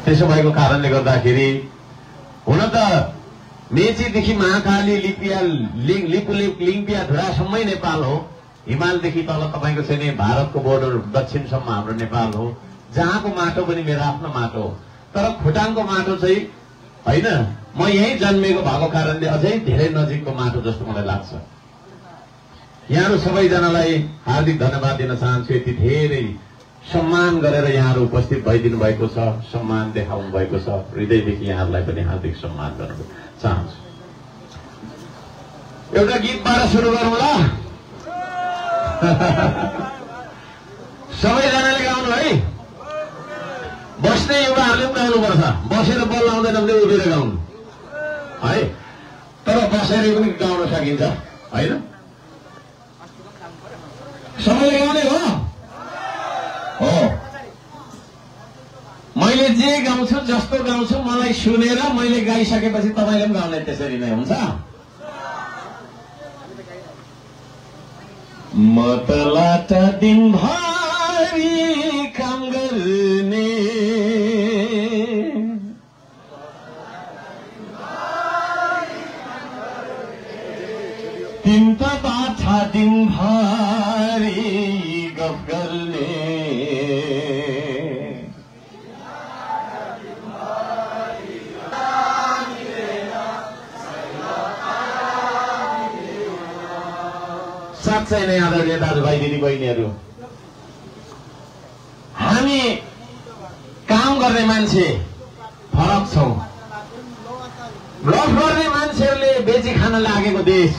त्यसो भएको कारणले गर्दाखेरि हुन त मेचीदेखि महाकाली लिङ्पिया धुरासम्मै नेपाल हो। हिमालदेखि तल तपाईँको चाहिँ भारतको बोर्डर दक्षिणसम्म हाम्रो नेपाल हो। जहाँको माटो पनि मेरो आफ्नो माटो हो। तर खोटाङको माटो चाहिँ होइन, म यहीँ जन्मेको भएको कारणले अझै धेरै नजिकको माटो जस्तो मलाई लाग्छ। यहाँहरू सबैजनालाई हार्दिक धन्यवाद दिन चाहन्छु। यति धेरै सम्मान गरेर यहाँहरू उपस्थित भइदिनु भएको छ, सम्मान देखाउनु भएको छ। हृदयदेखि यहाँहरूलाई पनि हार्दिक सम्मान गर्न चाहन्छु। एउटा गीतबाट सुरु गरौँ ल। सबैजनाले गाउनु है। बस्ने युवाहरूले पनि गाउनुपर्छ। बसेर बल लाउँदैन भने उभिएर गाउनु है। तर बसेर पनि गाउन सकिन्छ होइन। सबैले गाउने हो। मैले जे गाउँछु जस्तो गाउँछु मलाई सुनेर मैले गाइसकेपछि तपाईँले पनि गाउने त्यसरी नै हुन्छ। मतलाट दिनभरि काम गर्ने तिनका बाछा दिनभरि गफ गर्ने साँच्चै नै आदरणीय दाजुभाइ दिदीबहिनीहरू, हामी काम गर्ने मान्छे फरक छौं। गफ गर्ने मान्छेहरूले बेची खान लागेको देश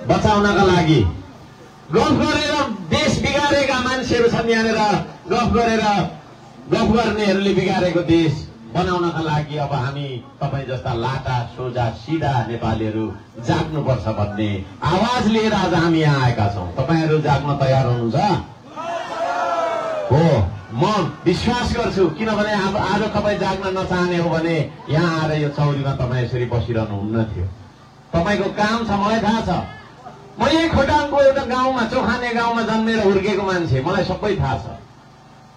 बचाउनका लागि गफ गरेर देश बिगारेका मान्छेहरू छन्। यहाँनिर गफ गर्नेहरूले बिगारेको देश बनाउनका लागि अब हामी तपाईँ जस्ता लाटा सोझा सिधा नेपालीहरू जाग्नुपर्छ भन्ने आवाज लिएर आज हामी यहाँ आएका छौँ। तपाईँहरू जाग्न तयार हुनुहुन्छ हो? म विश्वास गर्छु, किनभने अब आज तपाईँ जाग्न नचाहने हो भने यहाँ आएर यो चौरीमा तपाईँ यसरी बसिरहनु हुन्न थियो। तपाईँको काम छ, मलाई थाहा छ। म यही खोटाङको एउटा गाउँमा, चोखाने गाउँमा जन्मेर हुर्केको मान्छे, मलाई सबै थाहा छ।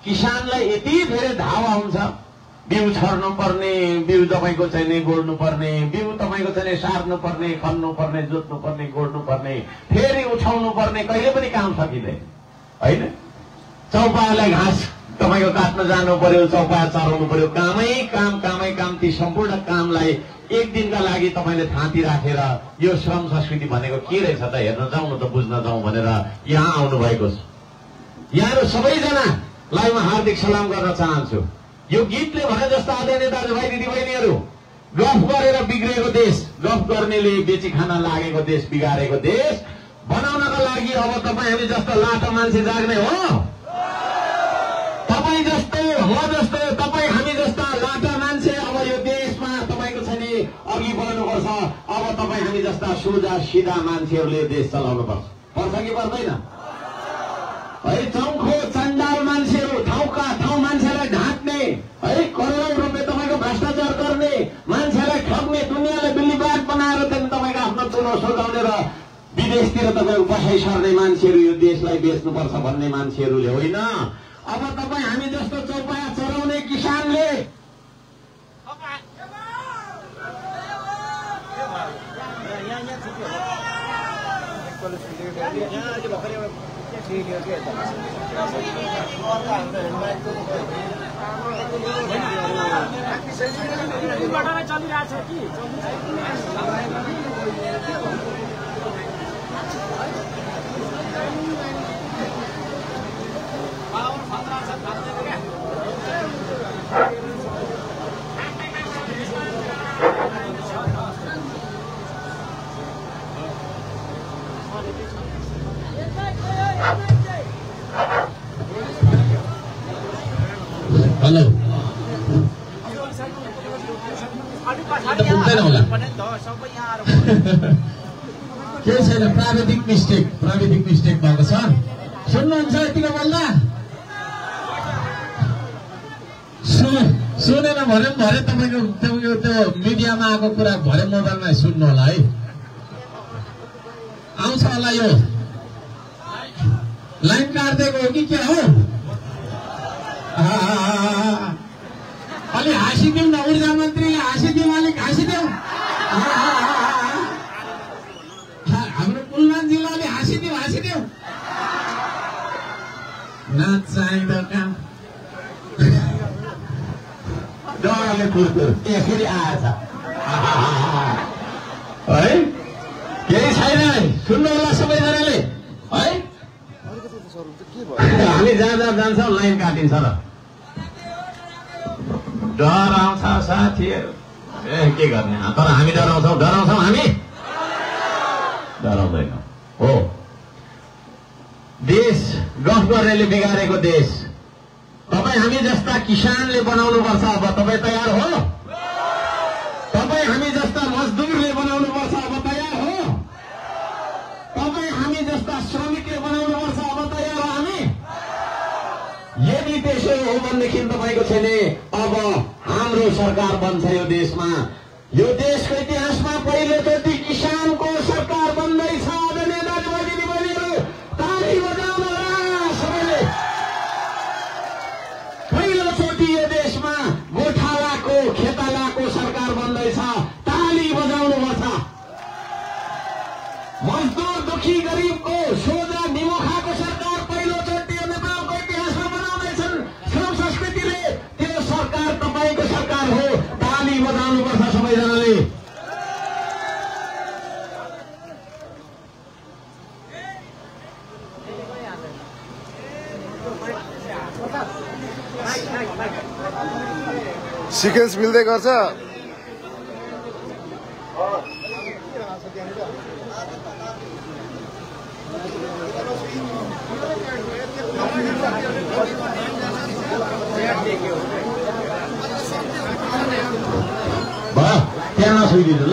किसानलाई यति धेरै धावा हुन्छ, बिउ छर्नु पर्ने, बिउ तपाईँको चाहिँ नि गोड्नु पर्ने, बिउ तपाईँको चाहिँ सार्नु पर्ने, खन्नु पर्ने, जोत्नु पर्ने, गोड्नु पर्ने, फेरि उठाउनु पर्ने, कहिले पनि काम सकिँदैन होइन। चौपायालाई घाँस तपाईँको काट्न जानु पर्यो, चौपाया चराउनु पर्यो, कामै काम। ती सम्पूर्ण कामलाई एक दिनका लागि तपाईँले थाँती राखेर यो श्रम संस्कृति भनेको के रहेछ त हेर्न जाउँ न त, बुझ्न जाउँ भनेर यहाँ आउनु भएको छ। यहाँहरू सबैजनालाई म हार्दिक सलाम गर्न चाहन्छु। यो गीतले भने जस्तो आदरणीय दाजुभाइ दिदीबहिनीहरू, गफ गरेर बिग्रेको देश, गफ गर्नेले बेची खान लागेको देश, बिगारेको देश बनाउनका लागि अब तपाईँ हामी जस्तो लाटा मान्छे जाग्ने हो। तपाईँ जस्तो, म जस्तो, तपाईँ हामी जस्ता लाटा मान्छे अब यो देशमा तपाईँको छ नि अघि बढ्नुपर्छ। अब तपाईँ हामी जस्ता सोझा सिधा मान्छेहरूले देश चलाउनु पर्छ कि पर्दैन है? चौखो चण्डाल मान्छेहरू, ठाउँका ठाउँ मान्छेलाई ढाँट्ने है, करोडौं रुपियाँ तपाईँको भ्रष्टाचार गर्ने, मान्छेलाई ठग्ने, दुनियाँलाई बिल्लीबाग बनाएर तपाईँको आफ्नो चुनाव सजाउने र विदेशतिर तपाईँको बसाइ सर्ने मान्छेहरू यो देशलाई बेच्नुपर्छ भन्ने मान्छेहरूले होइन। अब तपाईँ हामी जस्तो चौपाया चराउने किसानले हेलो पुग्दैन होला के छैन, प्राविधिक मिस्टेक भएको छ। सुन्नुहुन्छ यतिको बोल्दा? सुनेन भने भरे तपाईँको त्यो मिडियामा आएको कुरा भरे मोबाइलमा सुन्नु होला है। आउँछ होला यो लाइन काट्दै गयो कि के हो? अलि हाँसिदिउँ न, ऊर्जा मन्त्रीले हाँसिदिउँ, अलिक हाँसिदिउँ। हाम्रो कुलमानजीलाई अलि हाँसिदिउँ। नाच चाहिँदा काम डरले कुरकुर यसरी आएछ है। केही छैन, सुन्नु होला सबैजनाले है। हामी जहाँ जहाँ जान्छौँ लाइन काटिन्छ र डर आउँछ साथीहरू। के गर्ने, तर हामी डराउँछौँ हामी डराउँदैनौँ। हो, देश गफ गर्नेले बिगारेको देश तपाईँ हामी जस्ता किसानले बनाउनु पर्छ। अब तपाईँ तयार हो? तपाईँ हामी जस्ता मजदुरले बनाउनु पर्छ। अब तयार हो? तपाईँ हामी जस्ता श्रमिकले बनाउनु पर्छ। अब तयार हो हामी? यदि त्यसो हो भनेदेखि तपाईँको छैन, अब हाम्रो सरकार बन्छ यो देशमा। यो देशको इतिहासमा पहिलोचोटि किसानको सरकार बन्दैछ। आदरणीय दाजुभाइ दिदीबहिनीहरू, ताली बजाउनुहोला सबैले। पहिलोचोटि यो देशमा गोठालाको खेतालाको सरकार बन्दैछ। ताली बजाउनुपर्छ। मजदुर दुखी गरिबको सोझा निमुखाको सरकार पहिलोचोटि नेपालको इतिहासमा बनाउँदैछन्। श्रम संस्कृतिले त्यो सरकार तपाईँको सरकार हो। ताली बजाउनुपर्छ सबैजनाले। सिक्वेन्स मिल्दै गर्छ। त्यहाँ नसुइदिनु ल।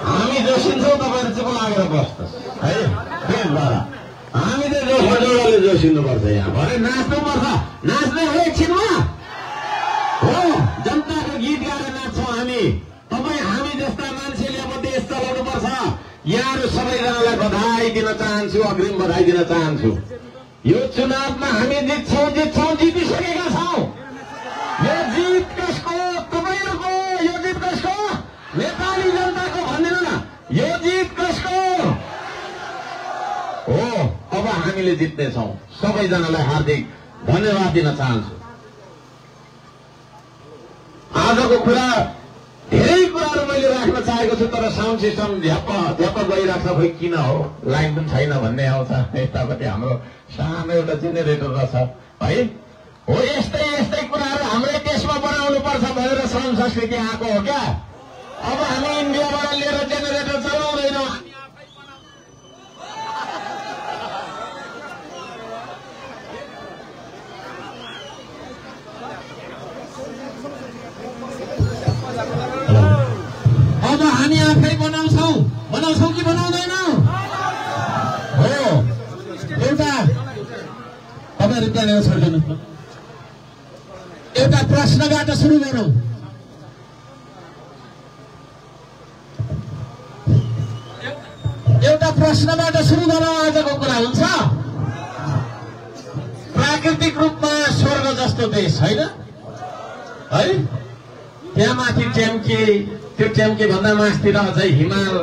हामी जोसिन्छौँ, तपाईँहरू चुप लागेर बस्नुहोस् है। हामी चाहिँ जोडले जोसिनुपर्छ। यहाँ भरे नाच्नुपर्छ। नाच्ने हो एकछिनमा हो। जनताको गीत गाएर नाच्छौँ हामी। तपाईँ हामी जस्ता मान्छेले अब देश चलाउनु पर्छ। यहाँहरू सबैजनालाई बधाई दिन चाहन्छु, अग्रिम बधाई दिन चाहन्छु। यो चुनावमा हामी जितिसकेका छौँ। यो जित कसको? तपाईँहरूको। यो जित कसको? नेपाली जनताको। भनिदिनु न, यो जित कसको हो? अब हामीले जित्नेछौँ। सबैजनालाई हार्दिक धन्यवाद दिन चाहन्छु। आजको कुरा धेरै कुराहरू मैले राख्न चाहेको छु, तर साउन्ड सिस्टम झ्याप्प गइरहेको छ। खोइ किन हो, लाइन पनि छैन भन्ने आउँछ। यतापट्टि हाम्रो सानो एउटा जेनेरेटर रहेछ है। हो, यस्तै कुराहरू हाम्रै देशमा बनाउनु पर्छ भनेर श्रम संस्कृति आएको हो क्या। अब हामी इन्डियाबाट लिएर जेनेरेटर चलाउँदैनौँ। अब हामी आफै बनाउँछौँ कि बनाउँदैनौँ? हो, एउटा तपाईँहरू त्यहाँनिर छोडिदिनु। एउटा प्रश्नबाट सुरु गरौँ। आजको कुरा हुन्छ। प्राकृतिक रूपमा स्वर्ग जस्तो देश होइन है। त्यहाँ माथि टेम्के, त्यो टेम्के भन्दा मास्तिर अझै हिमाल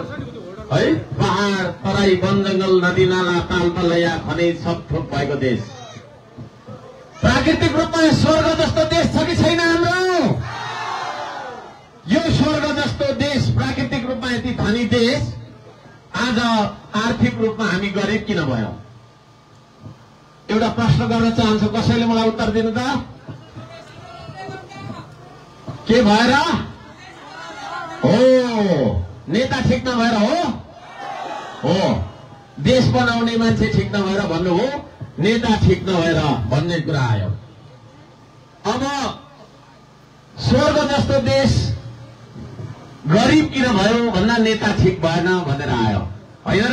है, पहाड, तराई, वन जंगल, नदी नाला, ताल तलैया, खनिज सब थोक भएको देश। प्राकृतिक रूपमा स्वर्ग जस्तो देश छ कि छैन हाम्रो? यो स्वर्ग जस्तो देश, प्राकृतिक रूपमा यति धनी देश, आज आर्थिक रूपमा हामी गरिब किन भयौं? एउटा प्रश्न गर्न चाहन्छु, कसैले मलाई उत्तर दिनु त। के भएर हो? नेता ठिक नभएर हो? देश बनाउने मान्छे ठिक नभएर भन्नु हो, नेता ठिक नभएर भन्ने कुरा आयो। अब स्वर्ग जस्तो देश गरिब किन भयो भन्दा नेता ठिक भएन भनेर आयो होइन र?